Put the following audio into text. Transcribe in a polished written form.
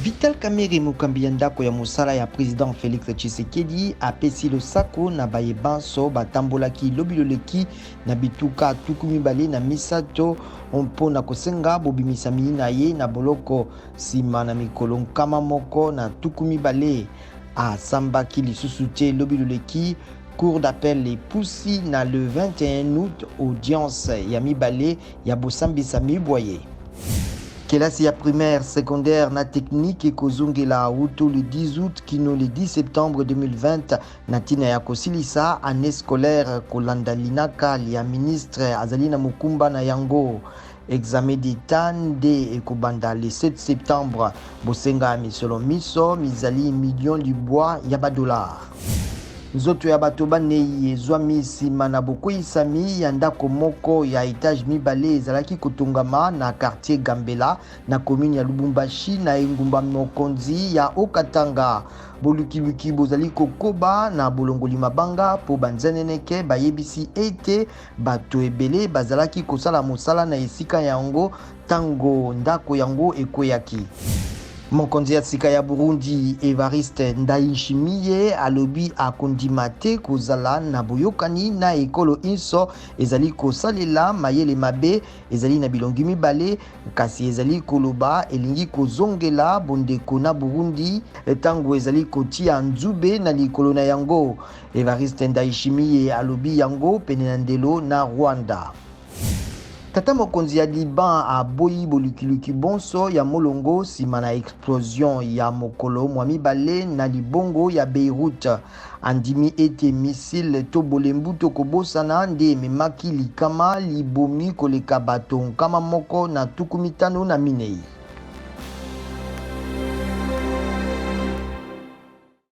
Vital Kamerhe, mokambi ya ndako ya mosala ya president Felix Tshisekedi, apesi losako na baye banso batambolaki lobi loleki na bituka 23 mpo na kosenga bobimisami na ye na boloko nsima na mikolo 120. Asambaki lisusu te lobi loleki. Cour d'appel epusi na le 21 août audience ya mibale ya bosambisami bwa ye. Kelasi ya primaire, secondaire na technique ekozongela wuto le 10 août kino le 10 septembre 2020 na ntina ya kosilisa annee scolaire kolanda linaka lya ministre azali na mokumba na yango. Examen d'Etat nde ekobanda le 7 septembre. Bosenga ya misolo minso mizali million 9 ya ba dollars. Nzoto ya bato banei ezwami nsima na bokweyisami ya ndako moko ya etage mibale ezalaki kotongama na quartier Gambela na commune ya Lubumbashi na engumba mokonzi ya Haut-Katanga. Bolukiluki bozali kokoba na bolongoli mabanga mpo banzeneneke bayebisi ete bato ebele bazalaki kosala mosala na esika yango ntango ndako yango ekweyaki. Mokonzi ya sika ya Burundi Evariste Ndayishimiye alobi akondima te kozala na boyokani na ekolo inso ezali kosalela mayele mabe, ezali na bilongi mibale, kasi ezali koloba elingi kozongela bondeko na Burundi ntango ezali kotia nzube na likolo na yango. Evariste Ndayishimiye alobi yango pene na ndelo na Rwanda. Tata mokonzi ya Liban aboyi bolukiluki bonso ya molongo nsima na explosion ya mokolo mwa mibale na libongo ya Beyrouth. Andimi ete missile to bolembu to kobosana nde ememaki likama libomi koleka bato 154.